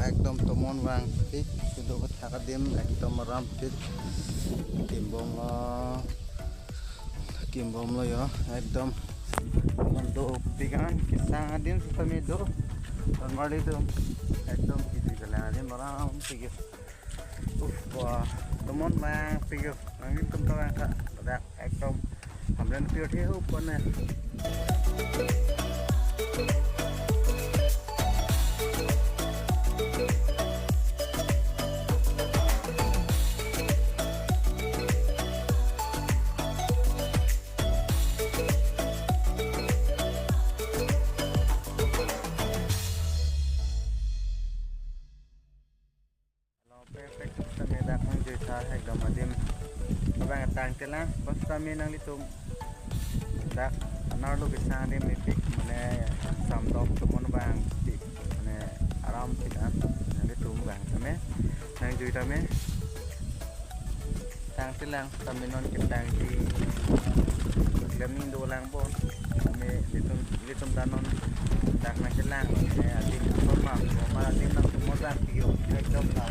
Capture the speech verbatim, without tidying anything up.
Ekdom tomon vangpik, kedo kethak adim ekdom aram pik. Kimbomlo, kimbomlo yo, ekdom tomon dopik an, kesang adim sitame do. Normally do, ekdom kidi kelang adim aram pik yo. Uff, wah, tomon vangpik yo, nanglitum ta vang tha, ladak ekdom Hamren pure the upon eh. Hello, perfect. Tame dak nangjui tha ekdom adim abang tangtelang, bas tame nanglitum dak anerlo kesang adim epik, mane samdok tomon vangpik, mane aram pik an, nanglitum vang tame nangjui tame tangtelang, tame non ketang di learning dolang bon. Tame ilitum, ilitum ta non dak nangkelang, eh, adim tomon ma, tomon adim nang tomon vangpik yo, ekdom la.